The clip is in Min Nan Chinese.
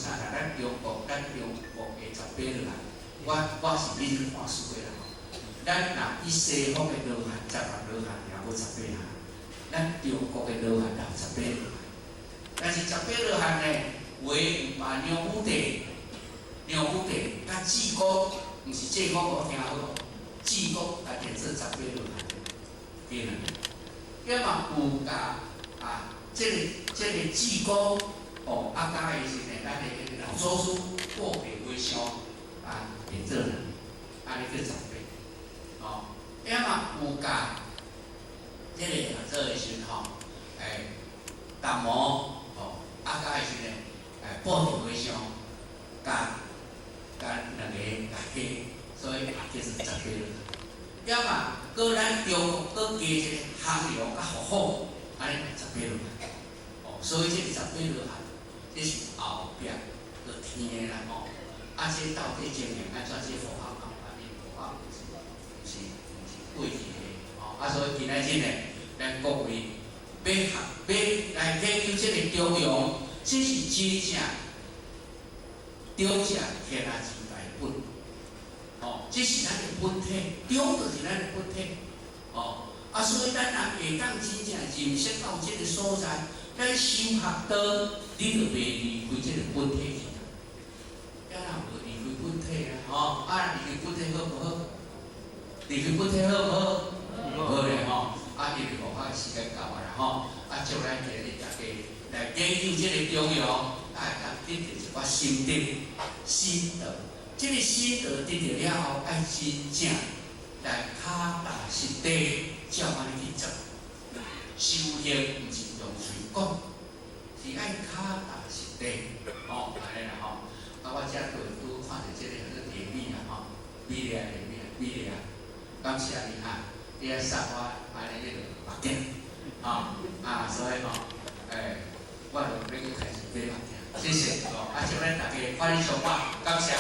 啥啦？咱中國的十八羅漢，我是咧看書的啦吼。咱若以西方的羅漢，十六羅漢也無十八漢，咱中國的羅漢也有十八羅漢。但是十八羅漢呢，有的有把梁武帝、梁武帝佮智光，毋是濟公，我聽好，智光共列做十八羅漢，對啦。抑嘛有共啊，這個智光哦，啊，佮伊是呢，咱的彼个老祖師布袋和尚啊，列做兩個，按呢叫十八。哦，抑嘛有共這個做的時陣吼，達摩哦，啊，佮時呢，布袋和尚，共共兩个共加，所以叫做十八羅漢。抑嘛，閣咱中國閣加一个降龍佮伏虎，按呢十八羅漢。哦，所以這個十八羅漢，這是後壁閣添的啦吼。啊，這到底情形按怎？這佛學啊，啊，佛學毋是過去的吼。啊，所以今仔日呢，咱各位欲學欲來研究這个中庸，這是真正中者天下之大本。哦，這是咱的本體，中就是咱的本體。哦，啊，所以咱若會當真正認識到這个所在，咱修學道，你就袂離開這个本體去啦。抑若無離開本體啊，吼，啊，離開本體好無好？離開本體好無好？好咧吼，啊，因為無法時間到啊啦吼，啊，祝咱今日大家來研究這个中庸，啊，會當得著一寡心得、心得。這个心得得著了後，愛真正來跤踏實地照按呢去做。修行毋是用喙講，是愛跤踏實地，吼，按呢啦吼。啊，我遮對拄看著這个叫做麗美啦吼，美麗啊，麗美啊，美麗啊，感謝你哈，你愛送我按呢彼个目鏡，吼，啊，所以吼，我就欲去開始買目鏡，謝謝，哦，啊，祝咱大家歡喜上滿，感謝。